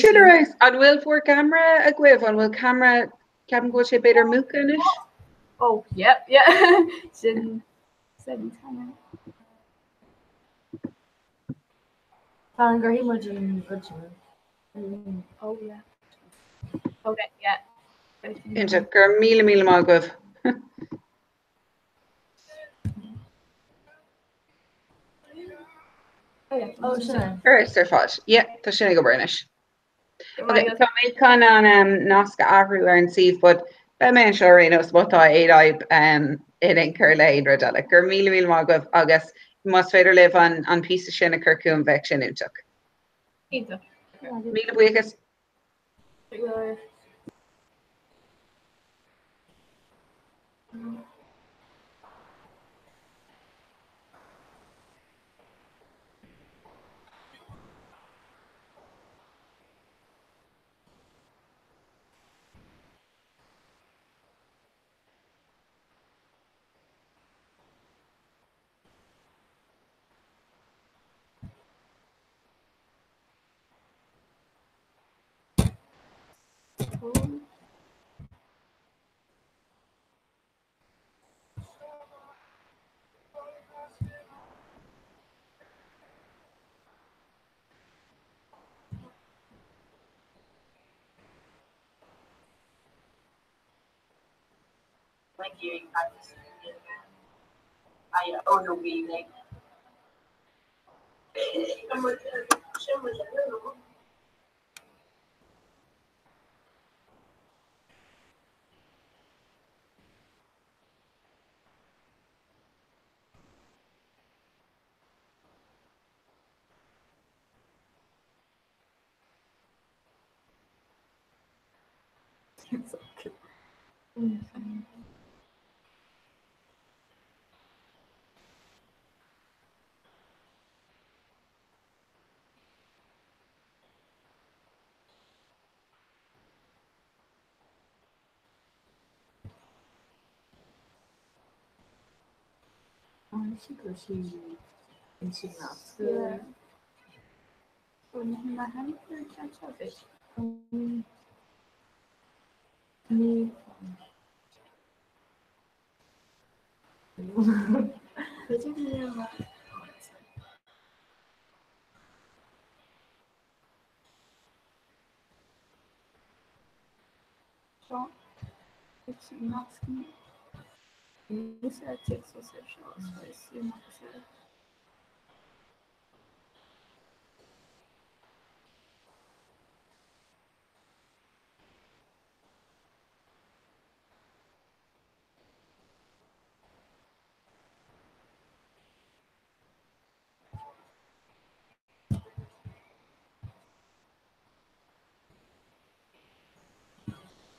Sin ar fheabhas. An bhfuil bhur gceamara agaibh? An bhfuil ceamara, ceapaim go bhfuil sé b'fhéidir múchta anois? Oh, yep, yeah. Sin sin camera. Tá an gcuirfidh muid an rud sin. Oh, yeah. Okay, yeah. Iontach, go raibh míle míle maith agaibh. Oh, sin é. Ar fheabhas ar fad. Yeah, tá sin ag obair anois. Ok, tá mé chun an um, nasc a athrú ar an suíomh, but beidh mé anseo ar aon nós má tá aon fhadhb um, in aon chor le haon rud eile. Go raibh míle míle maith agaibh agus más féidir libh an, an píosa sin a chur chugam bheadh sin iontach. Iontach. Míle buíochas.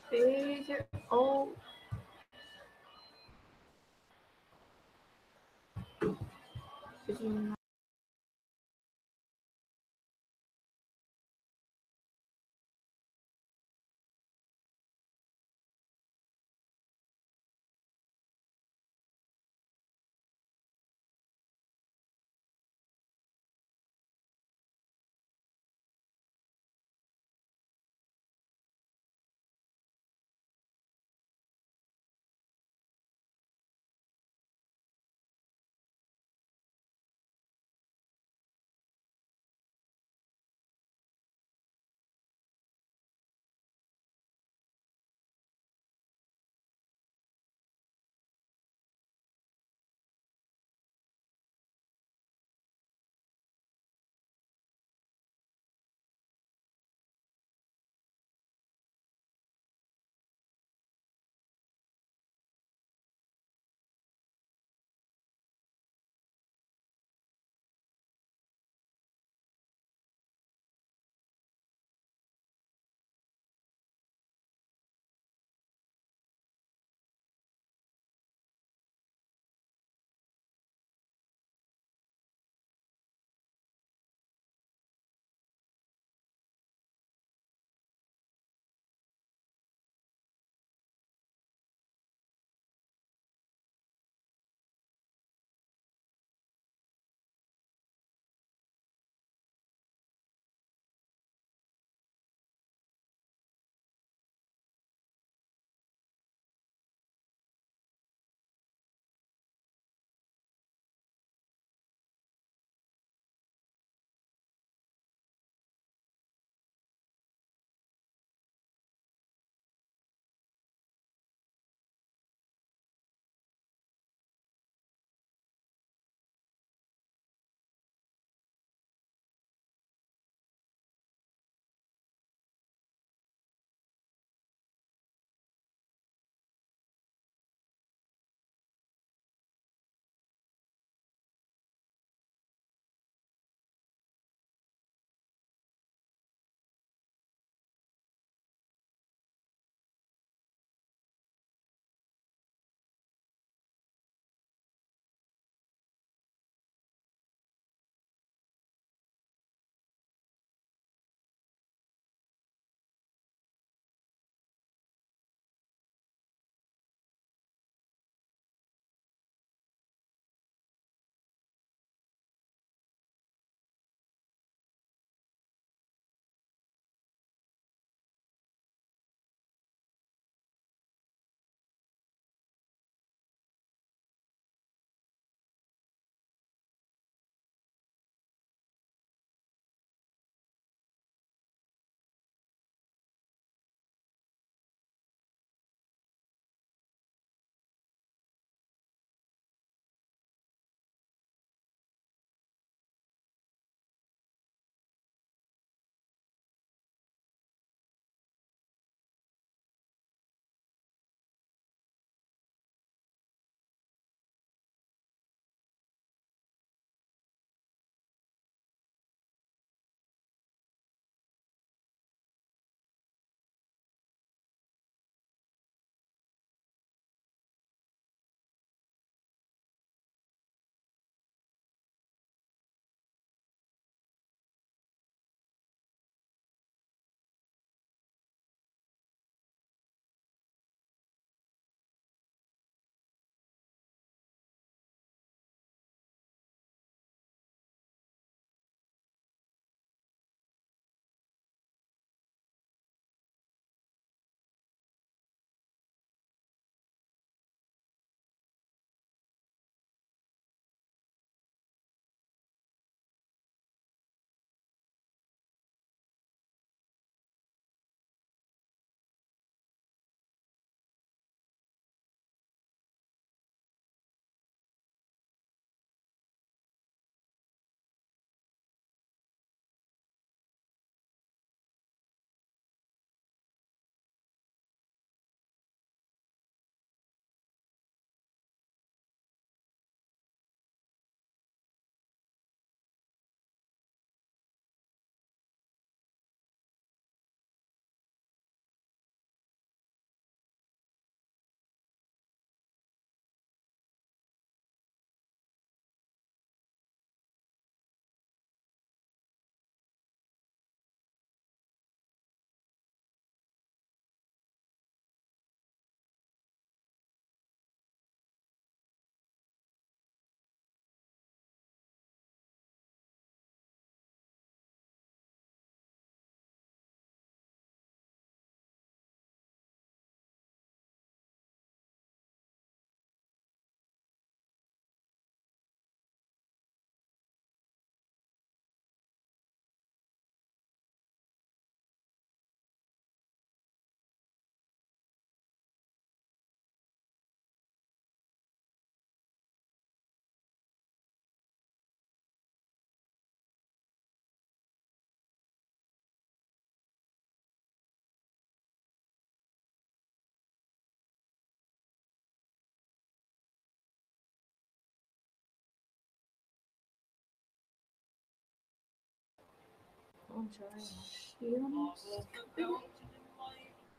B'fhéidir ó B'fhéidir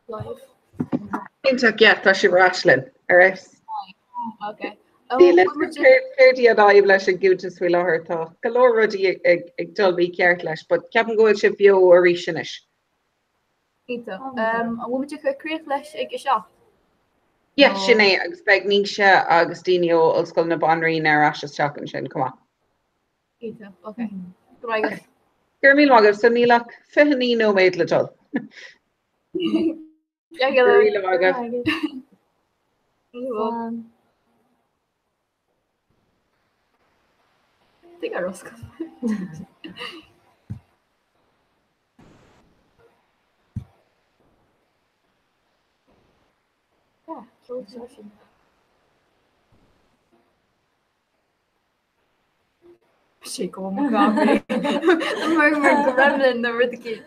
Live. Iontach, yeah, tá sibh ar ais linn, ar ais. Okay. Céard í an fhadhb leis an gcuntas faoi láthair? Tá go leor rudaí ag dul mícheart leis, but ceapaim go bhfuil sibh beo arís anois. Iontach. An bhfuil muid ag cur críoch leis ag 7? Yeah, sin é, agus beidh Naoise agus daoine ó Ollscoil na Banríona ar ais isteach ansin chomh maith. Iontach, ok. Go raibh maith agat. Go raibh míle maith agat. So níl ach 29 nóiméad le dul. Go raibh míle maith agat. Tig ar oscailt. Yeah, ceol sin. Sé go mo Mar mar gremlin na rud cid.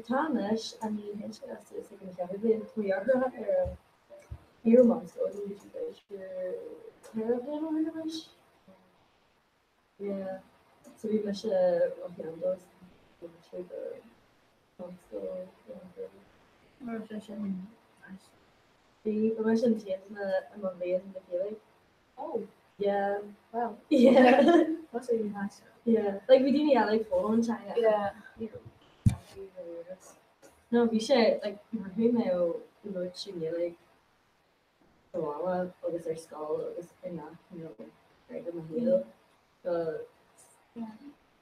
Tá anois, I mean, is ag an cheathrú bliain, tá mé ar Ní raibh meánscoil go dtí b'fhéidir 4 bliana ó shin anois. Yeah. So bhí mise ó Sheandos bhí mise go meánscoil Mar sé sin Bhí ba mise an t-aon duine i mo bhliain le Gaeilge. Oh. Yeah. Wow. Yeah. Tá sé nice. Yeah. Like bhí daoine eile ag foghlaim an teanga. Yeah. No, bhí sé like mar chuaigh mé ó labhairt i nGaeilge sa bhaile agus ar scoil agus i ngach cineál gné de mo shaol go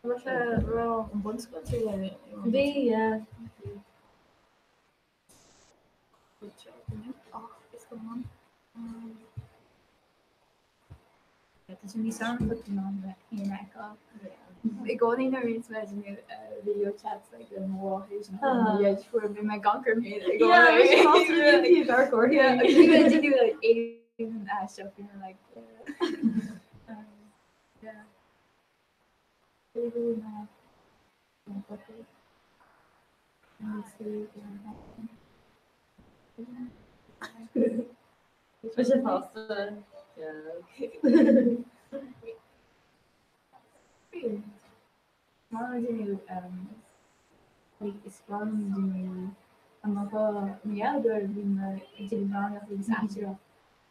Raibh sé raibh an bunscoil tú le Bhí, yeah. Is go maith. Tá sé níos fearr an ná bheith in fheiceáil. I gcónaí nuair a bhíonns mé ag déanamh video chats like le mo mháthair nó le mo dheirfiúr bíonn mé ag amharc orm féin i gcónaí. Yeah, bhí mé ag déanamh like aon aisteach bhí mé like yeah. Mise fosta.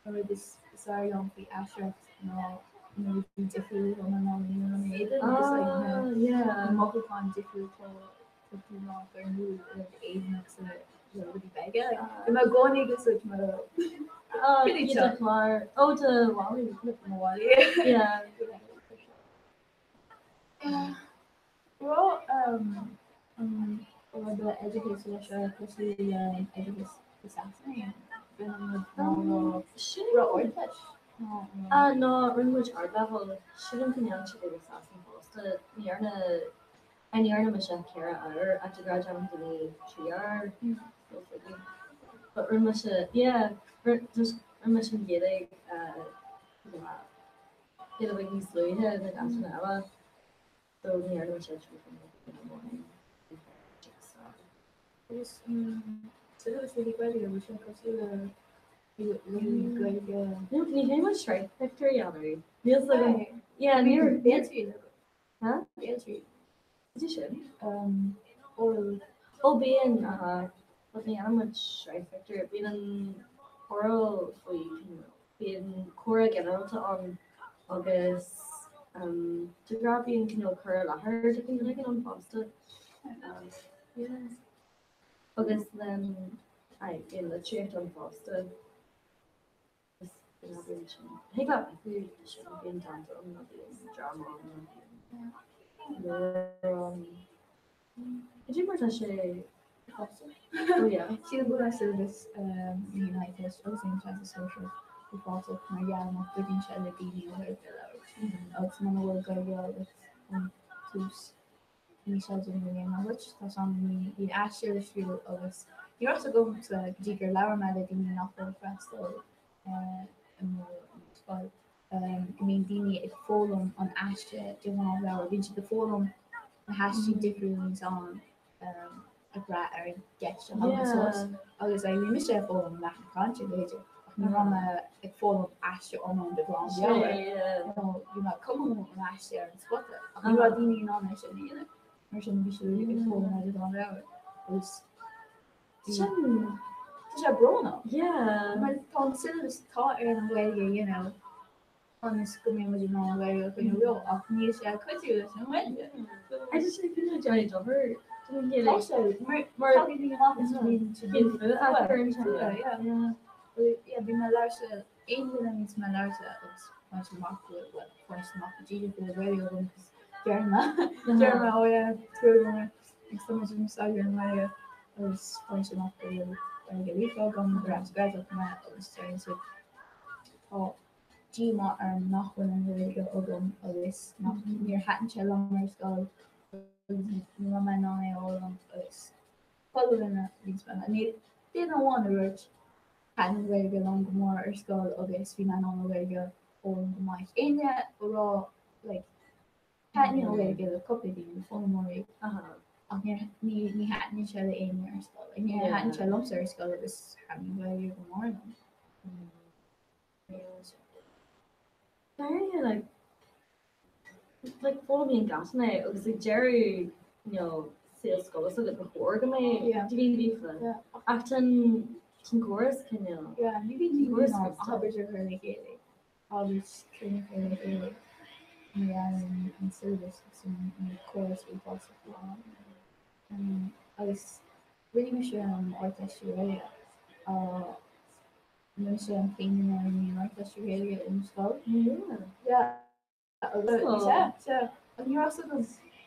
An rud is fearr liom faoi aisteoireacht ná na rudaí difriúla ná ná ní an éadan agus like na na mothúcháin difriúla tá tá tú ná gur nó le éadan agus le le rudaí beaga. Like bhí mé i gcónaí ag úsáid mo Pretty tough. Clár ó do mhálaí. mo mhálaí. Yeah. Raibh an rud le oideachas leis seo cosúil le oideachas i Sasana raibh Ardteist No, rinne muid ardleibhéal. Sílim go ndearna siad i Sasana fosta. Ní dhearna ní dhearna mise ach 4 uair ach de ghnáth déanann daoine 3 uair. But rinne mise, yeah, just rinne mise an Ghaeilge giota beag níos luaithe ná gach duine eile. So ní dhearna mise trí amháin. Agus suas le Gaeilge bhí sé cosúil le Gaeilge. Ní hé muid sraith pictiúr a dhéanamh. Níl a fhios agam. Yeah, níor Béaltriail. Huh? Béaltriail. Cad é sin? Oral. Ó bíonn, aha. But ní dhéanann muid sraith pictiúr. Bíonn an oral faoi bíonn comhrá ginearálta ann agus de ghnáth bíonn cineál cur i láthair de chineál éigin ann fosta. Yeah. Agus then aye, bíonn litríocht ann fosta. Agus de ghnáth bíonn sin. Thig leat bíonn dánta ann nó bíonn dráma ann nó bíonn leabhar ann. ann. Cad é mar tá sé uafásach? Oh yeah. Sílim go bhfuil an syllabus na hArdteiste agus an Teastas Sóisearach uafásach mar gheall nach gcuidíonn sé le daoine an Ghaeilge a labhairt agus muna bhfuil Gaeilge agat ón tús níl sé déanamh aon mhaith duit. Tá sé an bhíonn aiste le scríobh agus ní raibh fhios agamsa go dtí gur labhair mé le daoine nach raibh ag freastal i mo scoil. go mbíonn daoine ag foghlaim an aiste de ghnáthleabhar, bíonn siad ag foghlaim na haistí difriúla a bhíonns ann ag brath ar an gceist a thagann suas. Agus bhí mise ag foghlaim leath na cainte b'fhéidir, ach ní raibh mé ag foghlaim aiste iomlán de ghnáthleabhar. Bhí mé ag cumadh an aiste ar an spota, ach ní raibh daoine in ann é sin a dhéanamh, mar sin bhí siad ag foghlaim é de ghnáthleabhar. Agus Sin, tá sé brónach. Yeah. Mar tá an syllabus atá ar an Ghaeilge a dhéanamh ionas go mbeidh muid in ann an Ghaeilge a choinneáil beo ach níl sé ag cuidiú leis an nGaeilge. I just think people are doing doing Tá sé, mar tagann daoine amach is bíonn siad Bíonn fuath acu ar an teanga. Yeah. Yeah, bhí mé ag labhairt le aon duine a bhíonns mé ag labhairt le agus faigheann siad amach go bhfuil, well, faigheann siad amach go díreach go bhfuil Gaeilge agam agus deir mé, deir mé, oh yeah, true, agus tá muid ag úsáid an Ghaeilge agus faigheann siad amach go bhfuil Gaeilge líofa agam, gur as Gaeltacht mé agus deireann siad tá díomá orm nach bhfuil an Ghaeilge agam agus nach níor thaitin sé liom ar scoil agus ní raibh mé in ann é a fhoghlaim agus chuile dhuine a bhíonns mé níl duine amháin a dúirt Thaitin an Ghaeilge liom go mór ar scoil agus bhí mé in ann an Ghaeilge a fhoghlaim go maith. Éinne a raibh like thaitin an Ghaeilge le cúpla daoine, na foghlaimeoirí, ach ní ní thaitníonn sé le éinne ar scoil. Like níor thaitin sé liomsa ar scoil agus thaitin an Ghaeilge go mór liom. Dáiríre like like foghlaimíonn gach duine agus ag deireadh you know saol scoile s'agat ba chóir go mbeadh daoine líofa ach tá an tá an córas cineál Yeah, ní bhíonn daoine in ann abairt a chur le chéile, abairt cruinn a chur le chéile mar gheall ar an syllabus agus an córas uafásach atá ann. Agus rinne mise an Ardteist trí Ghaeilge. Mise an t-aon duine a rinne an Ardteist trí Ghaeilge i mo scoil. Yeah. Sea, sea. Ach ní raibh fhios agam,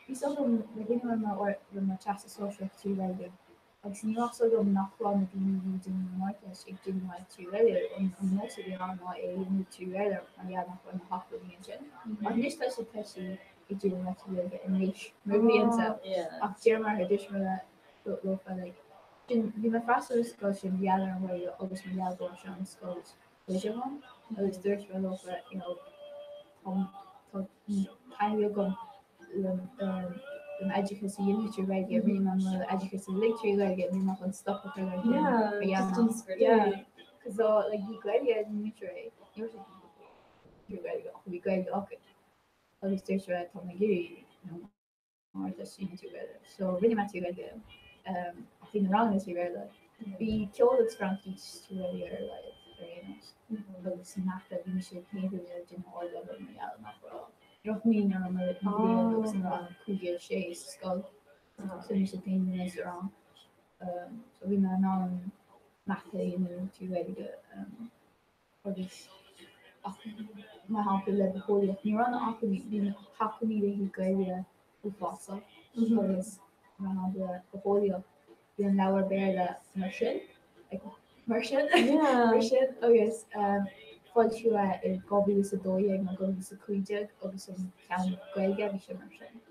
bhí fhios agam like rinne mé mo rinne mo Teastas Sóisearach trí Ghaeilge agus ní raibh fhios agam nach raibh na daoine a bhí ag déanamh an Ardteist ag déanamh é trí Ghaeilge. An an nós a bhí ann ná é a dhéanamh trí Bhéarla mar gheall nach raibh na hacmhainní ansin. Ach anois tá siad toisithe ag déanamh é trí Ghaeilge anois, mo bhlianta. Ach deir mé ar dtús le leofa like sin bhí mé ag freastal ar scoil sin mar gheall ar an Ghaeilge agus mar gheall go raibh sé an scoil is faide ann agus dúirt mé leofa you know tá tá taithí agam le le m'oideachas a dhéanamh trí Ghaeilge rinne mé m'oideachas uilig trí Ghaeilge níl mé chun stop a chur leis sin Yeah, just don scrúdú. Yeah, cos like bhí Gaeilge ag an múinteoir é ní raibh sé trí Ghaeilge ach bhí Gaeilge acu agus dúirt mé tá mé ag iarraidh you know Ardteist a dhéanamh trí Ghaeilge. So rinne mé trí Ghaeilge ach bhí na ranganna trí Bhéarla. Bhí ceol agus Fraincis trí Ghaeilge ar a laghad ar aon nós. Agus mata bhí mise an t-aon duine ag déanamh ardleibhéal mar gheall nach raibh drochmhian orm i rith na bliana agus an rang cúigear sé sa scoil. So bhí mise an t-aon duine sa rang. So bhí mé in ann mata a dhéanamh trí Ghaeilge. Agus ach mar shampla le bitheolaíocht, ní raibh na hacmhainní, bhí na hacmhainní le haghaidh Gaeilge uafásach agus mar shampla bitheolaíocht, bhí an leabhar Béarla mar sin, like mar sin, mar sin agus foilsíodh é i 2012 nó 2015 agus an ceann Gaeilge bhí sé mar sin.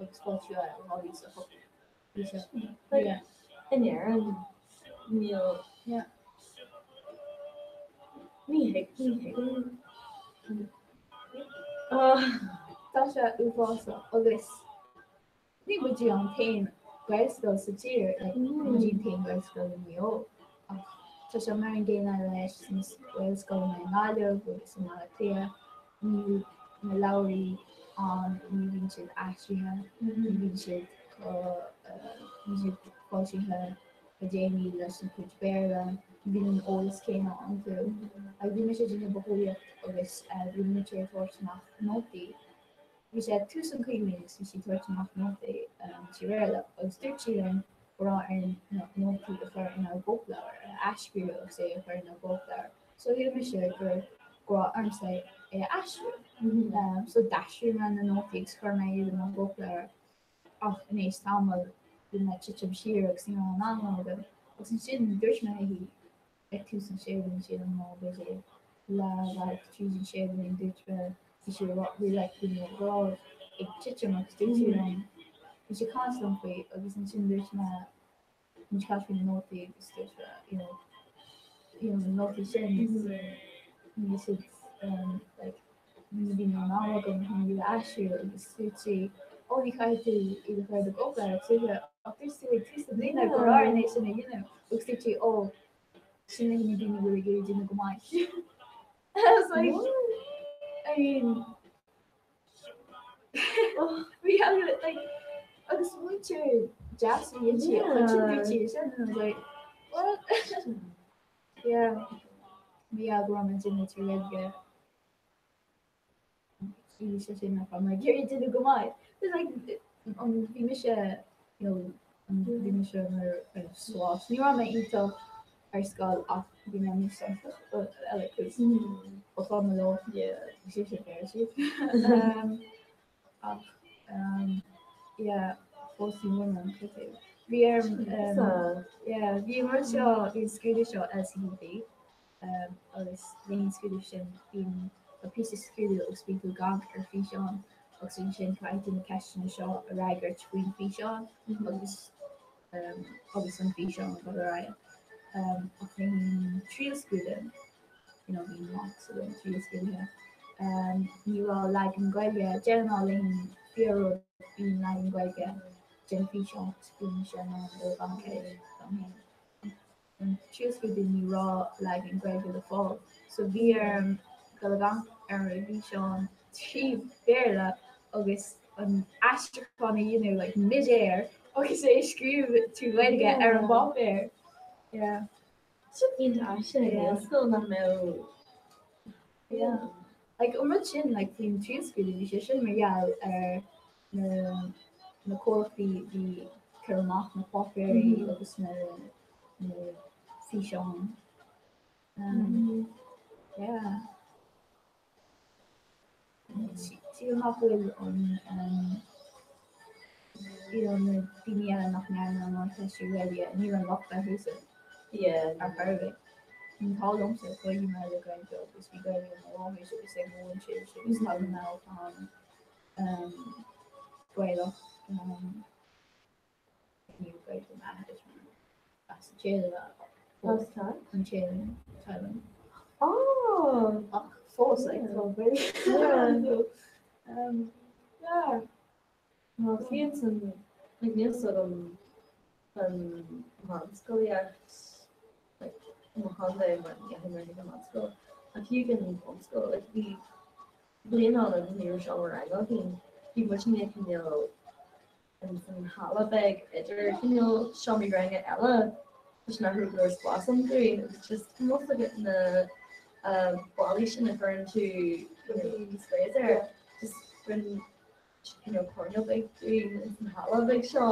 Agus foilsíodh é i 2008. Bhí sé, yeah. In Éirinn, níl. Yeah. Ní thuig, ní thuigim. Tá sé uafásach agus ní muid an t-aon Ghaelscoil sa tír, like ní muid an t-aon Ghaelscoil i Maigh Eo ach tá sé mar an gcéanna leis na Gaelscoileanna i nGaillimh agus i mBaile Átha Cliath. Níl na leabhraí ann, ní bhíonn siad aistrithe, ní bhíonn siad níl siad foilsithe go déanaí leis an chuid Béarla, ní bhíonn an eolas céanna iontu. Agus bhí mise ag déanamh bitheolaíocht agus bhí múinteoir ag tabhairt amach nótaí. Bhí sé ag tús an choimhlint agus bhí sí ag tabhairt amach nótaí trí Bhéarla agus dúirt sí linn go raibh orainn na nótaí a chur inár gcóipleabhar, a athscríobh agus é a chur inár gcóipleabhar. So shíl mise gur go raibh ormsa é a aistriú. So d'aistrigh mé na nótaí agus chuir mé iad i mo chóipleabhar. Ach in éis tamaill bhí mé ag titim siar agus ní raibh an am agam. Agus ansin dúirt mé léi ag tús an Séardaoin sin an lá b'fhéidir leathbhealach tríd an Séardaoin dúirt mé bhí sí ag rá bhí like bhí mo ghrád ag titim agus dúirt sí liom bhí sí ag caint liom faoi agus ansin dúirt mé muid ag caint faoi na nótaí agus dúirt mé you know you know na nótaí sin níl siad um, like ní bhíonn an am agam chun iad a aistriú agus dúirt sí ó ní chaithfidh tú iad a chur ar do pháipéar agus dúirt mé ach dúirt tú ag tús na bliana go raibh orainn é sin a dhéanamh agus dúirt sí ó sin le na daoine a bhfuil ag iarraidh déanamh go maith. I was like, I mean, Bhí like agus múinteoir deas a bhí inti ach ansin dúirt sí sin and I was like what? Yeah. Bhí go raibh mé ag déanamh Gaeilge. Bhí sé sin nach raibh mé ag iarraidh déanamh go maith. But like an bhí mise you know an bhí mise mar kind of spás. Ní raibh mé iontach ar scoil ach bhí mé níos eile cos ba chuma leo bhí sé sin ar siad. Ach yeah fós ní bhfuair mé an critéir. Bhí orm yeah bhí an rud seo bhí an scrúdú seo LCDP agus bhí an scrúdú sin bíonn tá píosa scrúdú agus bíonn tú ag amharc ar físeán agus ansin caithfidh tú na ceisteanna seo a fhreagairt faoin físeán agus agus an físeán ag dul ar aghaidh. Ach bhí an tríú scrúdú, you know, bhí mocks againn tríú scrúduithe. Ní raibh leagan Gaeilge, de ghnáth le fíor-rud bíonn leagan Gaeilge den físeán agus bíonn sé in ann dul gan ceist dom féin. An tríú scrúdú ní raibh leagan Gaeilge le fáil, so bhí orm dul ag amharc ar an bhfíseán trí Bhéarla agus an aistriúchán a dhéanamh like mid-air agus é a scríobh trí Ghaeilge ar an bpáipéar. Yeah. Sin iontach sin ag Gaelscoil nach mbeadh Yeah. Like an rud sin like faoin tríú scrúdú bhí sé sin mar gheall ar na na comhlachtaí bhí ag cur amach na páipéirí agus na na físeáin. Yeah. Sílim nach bhfuil an you know na daoine eile nach ndearna an Ardteist trí Ghaeilge, níl an locht orthusan ar chor ar bith. An t-ádh liomsa, tógadh mé le Gaeilge agus bhí Gaeilge ag mo mháthair agus ag mo mhúinteoir agus tá mé an Gaelach. Níl Gaeilge m'athair mar as an Téalainn As cad? An Téalainn, Thailand. Oh! Ach fós like tá Gaeilge. Yeah. Yeah. Well, bhí san like níl fhios agam an meánscolaíocht like mo chontae mar ní dheachaigh mé chuig an meánscoil ach fiú ag an bunscoil like bhí bliain ann agus ní raibh seomra ranga againn. Bhí muidne cineál ins an halla beag idir cineál seomraí ranga eile toisc nach raibh go leor spás ann dúinn agus just an bhfuil agat na ballaí sin a chuireann tú you know sprays air just rinne cineál coirnéal beag dúinn ins an halla beag seo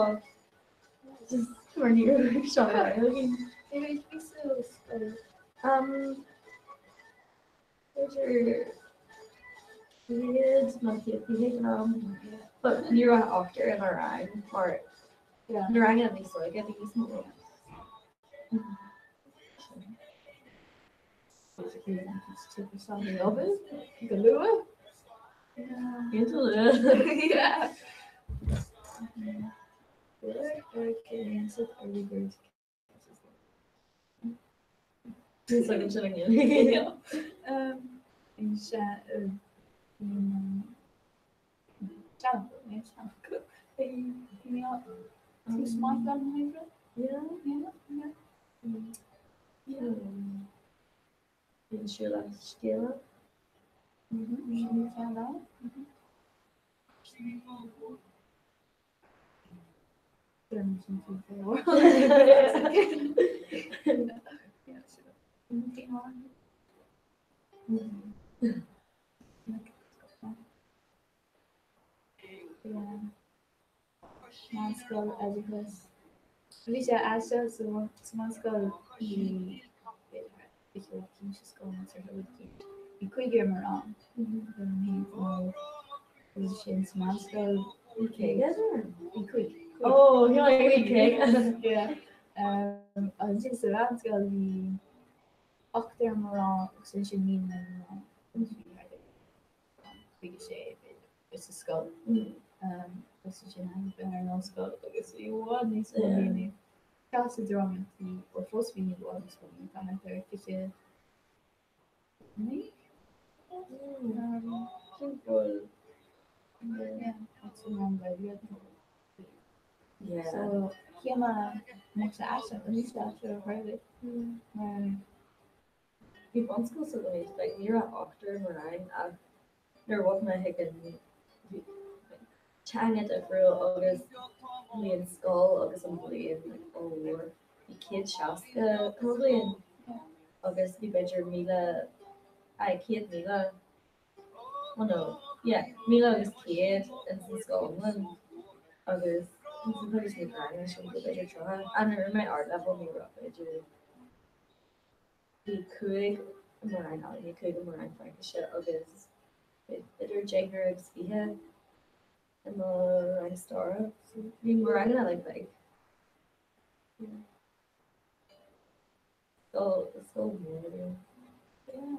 just mar ní raibh seomra ranga againn. Bhí sa scoil. B'fhéidir chéad nó 120 ag an am. But ní raibh ochtar in ár rang mar na ranganna níos óige bhí níos mó. Go luath? Iontach luath. Yeah. Meánscoil oideachas. Bhí sé aisteach sa mheánscoil bhí bhí cúigear i mo rang. Bhí sin sa mheánscoil. Bhí cúigear? Bhí cúigear. Oh, cé. Yeah. Ansin sa mheánscoil bhí ochtar i mo rang agus ansin níl mé i mo rang agus bhí thart ar 56 b'fhéidir sa scoil. Agus ansin tháinig mé ar an ollscoil agus bhí i bhfad níos mó daoine. Sa drámaíocht bhí, or fós bhí i bhfad níos mó daoine, tá thart ar 29. Sin bhfuil. Yeah, agus an rang Gaeilge. So shíl mé nach sé aisteach, an níos aisteach ar chor ar bith. Mar Bhí bunscoil s'againn, like ní raibh ochtar i mo rang ach nuair a bhog mé chuig an bhí teanga difriúil agus bhí an scoil agus an bhliain like ollmhór. Bhí 160 sa bhliain agus bhí b'fhéidir 1,000 aye 100,000 oh no yeah 1,100 ins an scoil iomlán agus ins an chuid is mó ranganna sin b'fhéidir 30 and nuair a bhí mé ard level ní raibh b'fhéidir Bhí 5 i mo rang ealaíne, 5 i mo rang Fraincise agus idir deichniúr agus 20 i mo rang staire. So bhí mo ranganna like beag. Yeah. Scoil, scoil mhór a bhí ann. Yeah.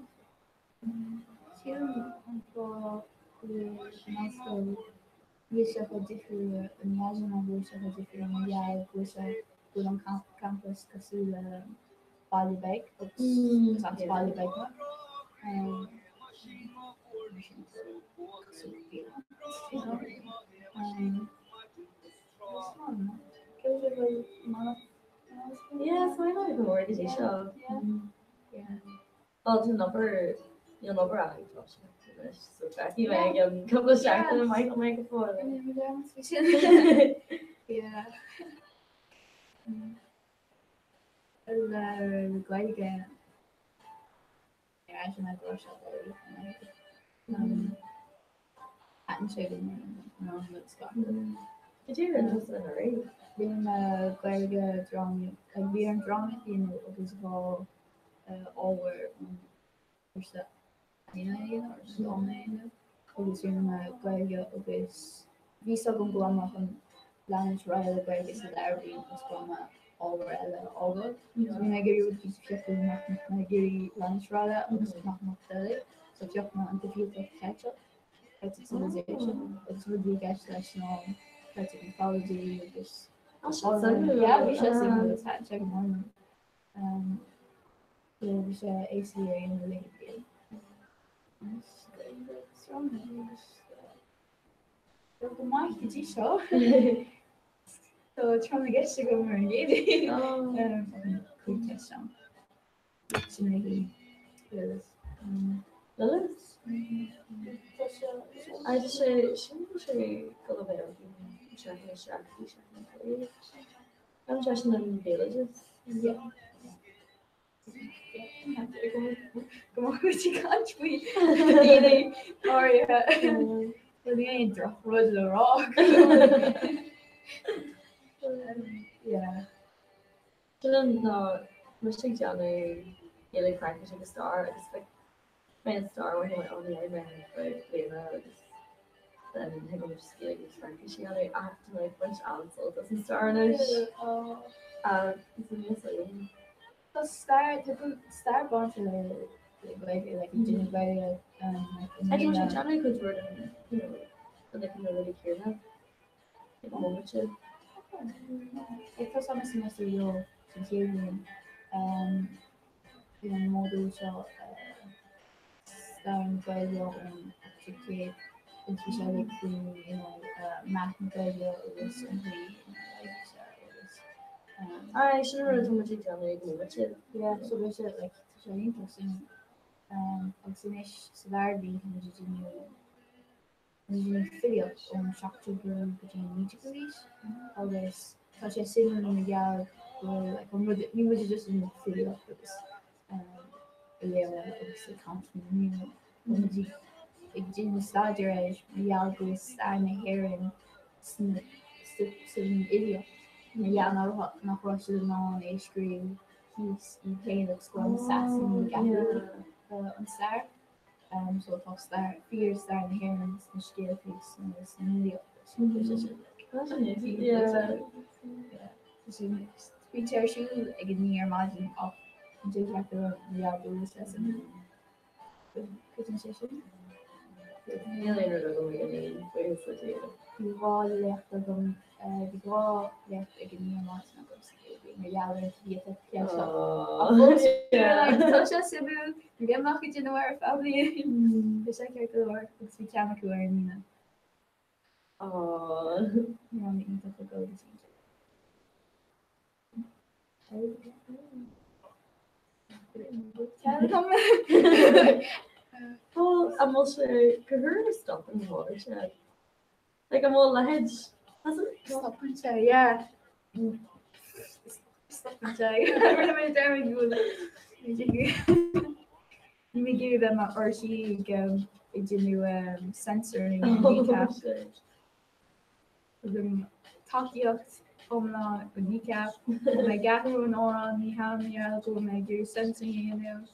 Sílim an fáth go bhfuil an ollscoil Níl sé chomh difriúil i nGaillimh ná go bhfuil sé chomh difriúil mar gheall go bhfuil sé go bhfuil an campas cosúil le baile beag agus is as baile beag mé. Mar sin is cosúil le bialann. Yeah, so I know go mór go dtí seo. Yeah. Bhuel, tá an obair, níl an obair ach ag toiseacht anois, so feicfidh mé ag an cúpla seachtain amach an mbeidh go fóill. Yeah. Le Gaeilge ar ais ina gclár seo Thaitin sé liom mar an rud seo. Cad é a rinne tusa anuraidh? Rinne mé Gaeilge, drámaíocht, like bhí orm drámaíocht a dhéanamh agus 2 ábhar ón gcúrsa ealaíne a dhéanamh or dán a dhéanamh agus rinne mé Gaeilge agus bhí 's agam go raibh mé chun leanúint ar aghaidh le Gaeilge sa dara bliain agus go raibh mé ábhar eile a fhágáil. So bhí mé ag iarraidh rud éicint a phiocadh nach mbeadh mé ag iarraidh leanúint ar aghaidh agus nach mbeadh doiligh. So phioc mé an Difhialtacht Cheilteach, Celtic Civilization, agus rud a bhí i gceist leis ná Celtic mythology agus Yeah, bhí sé suimiúil, thaitin sé go mór liom. So bhí sé éasca a dhéanamh le linn bliain. Agus Gaeilge agus dráma agus go maith go dtí seo. Tá tráth na gceist agam ar an gCéadaoin. 5 cheist ann. Sin é Lilith. Lilith? Tá sé sin sé go le bheith againn sé sin an béaloideas. Yeah. Go mbeadh muid ag caint faoi daoine áirithe. Níl aon drochrud le rá. Yeah. Sin ná mise ag déanamh Gaeilge, Fraincis agus Stair agus like mé an stair uaim mé an léigh mé ar feadh bliana agus then thig liom just Gaeilge agus Fraincis a dhéanamh ach tá mé ag baint an-sult as an stair anois. Is an níos agam. Tá stair tá go stair bainte le le Gaeilge like ag déanamh Gaeilge like i I don't know mbliana. déanamh cuid mhór den you know den like na rudaí céanna ag an móimint sin. Like tá mé semester dhó san chéad bhliain bhí an modúl seo stair na Gaeilge ón 18ú céad agus bhí sé like faoi you know meath na Gaeilge agus an chaoi ina raibh sé agus Aye, sin an rud atá muid ag déanamh ag an móimint sin. yeah so bhí sé like tá sé iontach suimiúil. Agus anois sa dara bliain tá muid ag déanamh déanamh filíocht ón 17ú go dtí an 19ú haois agus tá sé suimiúil mar gheall go bhfuil like an rud níl muid just ag déanamh filíocht agus ag léamh agus ag caint faoi níl muid ag déanamh staidéar air mar gheall go bhfuil stair na hÉireann san fhilíocht mar gheall nach raibh siad in ann é a scríobh thíos iad féin agus go raibh na Sasanaigh ag athrú an stair. So tá stair, fíor stair na hÉireann sna scéaltaí sna fhilíocht agus tá sé sin like. Bíonn sé ar siúl ag a 9 ar maidin ach an dé ceart go leath sé san. Cuireann sé sin. Níl aon rud agam ag a 9, buíochas le Dia. Bhí 2 léacht agam, bhí 2 léacht ag a 9 ar maidin agam sa Chéadaoin mar gheall ar an bhfiata seo. Ach fós, tá sé suimiúil, ní bheidh mé ach ag déanamh ar feadh bliain. Bhí sé ceart go leor agus bhí ceann acu ar an Aoine. Ní raibh mé iontach ag dul go dtí an Bhuel, an bhfuil sé go huair a stopann an bhfuil sé? Like an bhfuil a leithéid Stopann sé, yeah. Stopann sé. Rinne mé dearmad go bhfuil Ní mé ag iarraidh bheith mar RTÉ ag ag déanamh censoring ar Kneecap. Tugaim tacaíocht iomlán do Kneecap. Tá mé ag athrú an amhrán, ní hea mar gheall go bhfuil mé ag iarraidh censoring a dhéanamh.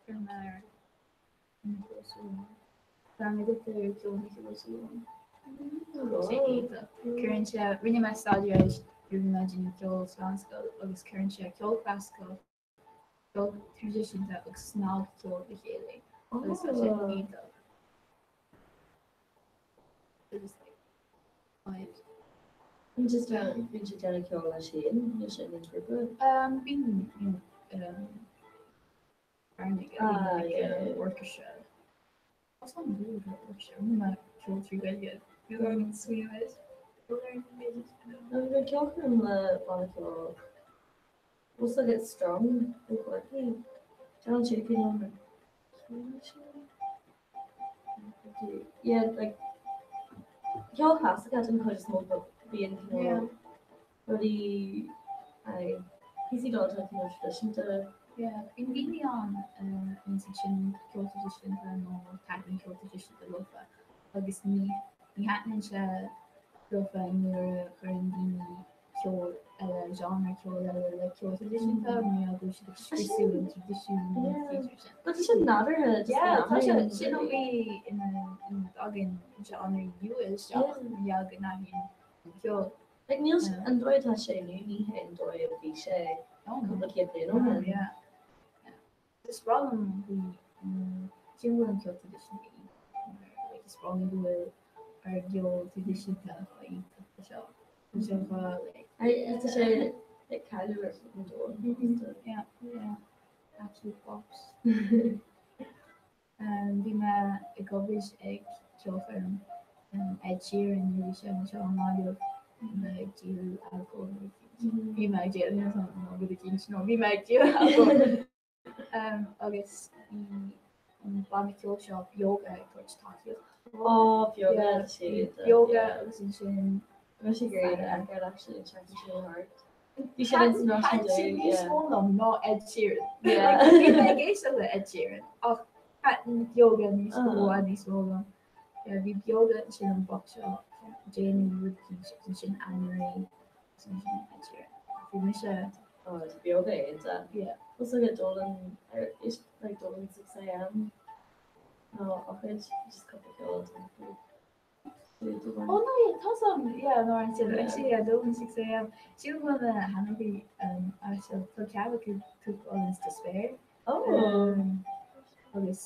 Cuirfidh mé ar Michael O'Sullivan. Bean agat ar ceol Michael O'Sullivan. Sé iontach. Cuireann sé, rinne mé staidéar air nuair a bhí mé ag déanamh ceol sa mheánscoil agus cuireann sé ceol clasaiceach ceol traidisiúnta agus snagcheol le chéile agus tá sé iontach. Just like vibes. Bíonn sé bíonn sé déanamh ceol leis féin, níl sé in aon ghrúpa. Um, bíonn um, ah, yeah. orchestra. Tá an bhú orchestra, mé ceol trí Ghaeilge. Bhí an smaoineamh. Nó bhí ceolchoirm le banna ceoil Bhfuil a fhios agat Strong ó Chorcaigh. Déanann siad cineál Yeah, like ceol clasaiceach den chuid is mó but bíonn cineál rudaí aye, píosaí dánta cineál traidisiúnta. Yeah, bíonn daoine ann a bhíonns ag seinm ceol traidisiúnta nó taitníonn ceol traidisiúnta leofa agus ní ní thaitníonn sé leofa nuair a chuireann daoine ceol eile, genre ceoil eile le ceol traidisiúnta, mar gheall go bhfuil siad ag scriosadh an traidisiún nó an féidir sin. But tá sé nádúrtha just Yeah, tá sé leanúint. sin an chaoi ina ina dtagann genre nua isteach mar gheall go n-athraíonn an ceol. Like níl s- an dóigh atá sé inniu ní hé an dóigh a bhí sé cúpla céad bliain ó shin. Yeah. Is breá liom faoi cén bhfuil an ceol traidisiúnta iontach like is breá liom go bhfuil ár gceol traidisiúnta chomh iontach le seo. Tá sé chomh like Tá sé ag cailleadh ar fud an domhain. Yeah, yeah. Absolute bops. Bhí mé ag obair ag ceolchoirm Ed Sheeran nuair a bhí sé anseo i nGaillimh. Bhí mé ag díol alcóil bhí mé ag díol nó rud éicint nó bhí mé ag díol alcóil. Agus bhí an banna ceoil seo Beoga ag tabhairt tacaíocht. Ó Beoga siad. Beoga agus ansin. Bhí sé ag iarraidh a fheiceáil actually an tseachtain seo thart. Bhí sé in san Thaitin sé níos mó liom ná Ed Sheeran. Bhí mé ag éisteacht le Ed Sheeran ach thaitin Beoga níos mó a níos mó liom. Bhí Beoga ansin an boc seo déanaí rud éicint agus ansin Anne-Marie agus ansin Ed Sheeran. Bhí mise Oh, tá Beoga iontach. Yeah. Bhfuil a fhios agat Dolan is like Dolan 6am nó ócáid just cúpla ceol atá faoi. Oh no, yeah, tá some, yeah, no, an sin, actually, yeah, Dolan 6am. Sílim go bhfuil na hainmneacha actually, tá cead acu Cook Islands Despair. Oh. Agus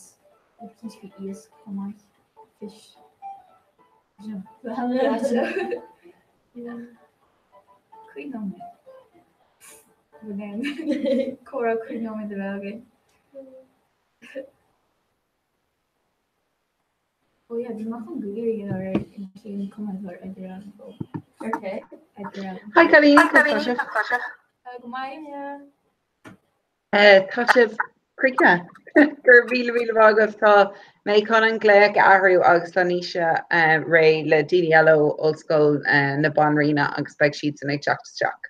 cinnte faoi iasc chomh maith, fish. Yeah. Cúig nóiméad. Comhrá cúig nóiméad a bheith againn. Oh yeah, bhí mé chun Google a dhéanamh ar an cén cuma atá ar Edgar Allan Poe. Okay. Edgar Allan. Hi cailíní, conas tá sibh? Go maith. Tá sibh críochnaithe. Go raibh míle míle maith agaibh. Tá mé chun an glaoch a athrú agus tá Naoise réidh le daoine eile ó Ollscoil na Banríona agus beidh siadsan ag teacht isteach.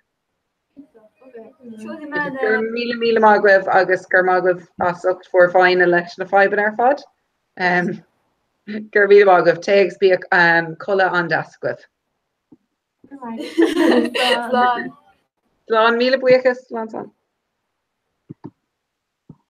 Go raibh míle míle maith agaibh agus go raibh maith agaibh as ucht bhur bhfoighne leis na fadhbanna ar fad. Go raibh míle maith agaibh. Téigh agus bíodh codladh an-deas agaibh. Slán. Slán míle buíochas. Slán slán.